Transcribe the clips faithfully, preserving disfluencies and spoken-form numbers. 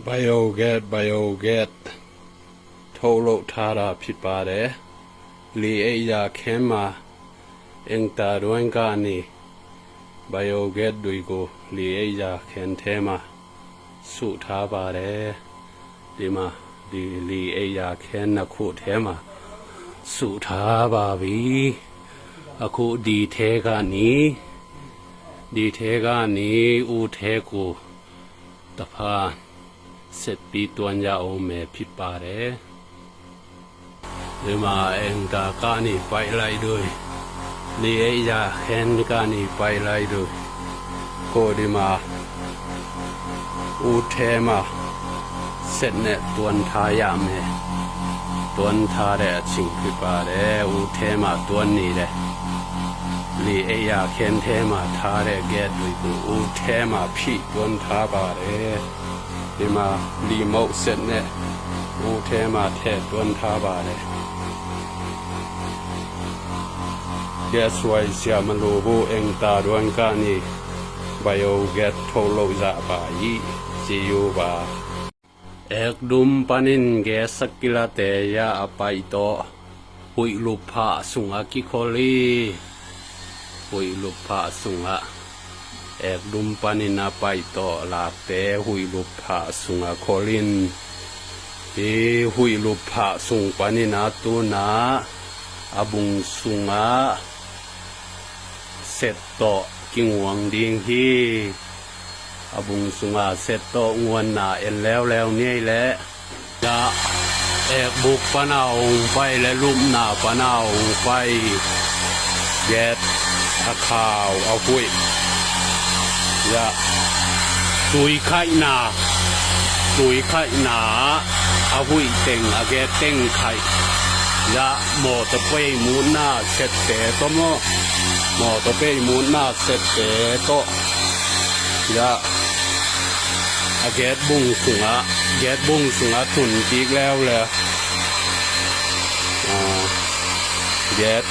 Bioget, bioget. Tholo thara phipare. Li ei ya khen ma. Engta duan ka ni. Bioget dui gu. Li ei ya khen the ma. Su tha pare. Di ma. Di li ei ya khen na khu the ma. Su tha ba vi. A khu di the ka ni. Di the ka ni. U the ku. Tapha setpi tuan ya o me phipare. Dima engta ka ni pai lai dui. Li ei ya khen ka ni pai lai dui. Ko dima u the ma set ne tuan tha ya me. Tuan tha de a ching phipare u the ma tuan ni de. Li ei ya khen the ma tha de get dui ku u the ma phi tuan tha pare. Dima li mauh set ne u the ma the tuan tha pare. Gas wai sia ma lu bu engta duan ka ni. Bioget tholo za pa i ci yu ba. Ekdum panin gas a kilate ya a pai tawh. Huih lup phah sungah kikhol hi. Huih lup phah sungah. Ekdum panin a pai tawh lakte huih lup phah sungah khol in. Hi huih lup phah sung panin a tuna a bung sungah set tawh kinguang ding hi. A bung sungah set tawh nguanna en leuleu ni ei leh. Dah ekbuk pana hong pai le lupna pana hong pai. Get a khau a huih. Dah tui khaihna, tui khaihna a huih teng a get teng khaih. Dah mawtaw pei mutna sette tawh maw. Mawtaw pei mutna sette tawh. Dah a get bung sungah, get bung sungah tun kik leuleu. Get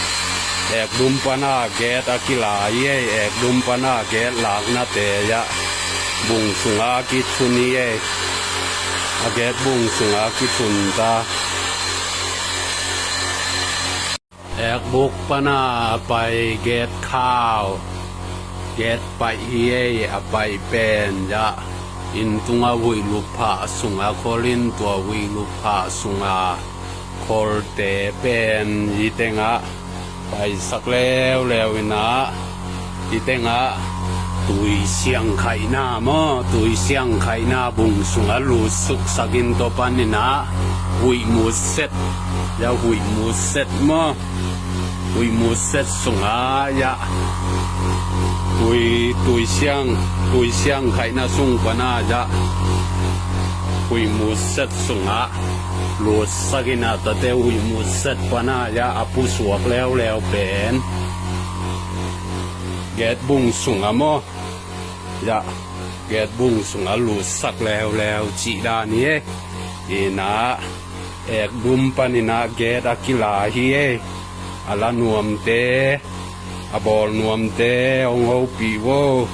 ekdum pana get a kila hi ei, ekdum pana get laknate ya bung sungah a kithun hi ei. A get bung sungah a kithun ta. Ekbuk pana a pai get khau, get paih hi ei a paih pen ya. Inn tunga huih lup phah sunga khol in tua huih lup phah sunga kholte pen hi tengah paisak leuleu inah. Hi tengah tui siangkhaihna maw, tui siangkhaihna bung sungah lutsuksak in tua paninah huih mutset. Ya huih mutset maw. Huih mutset sungah ya tui, tui siang, tui siangkhaihna sung pana ya huih mutset sungah lutsak inah tate huih mutset pana ya a pusuak leuleu pen. Get bung sungah maw. Ya get bung sungah lutsak leuleu cih dan hi ei. Inah ekdum paninah get a kila hi ei. A la nuamte, a bawl nuamte hong hopih vo.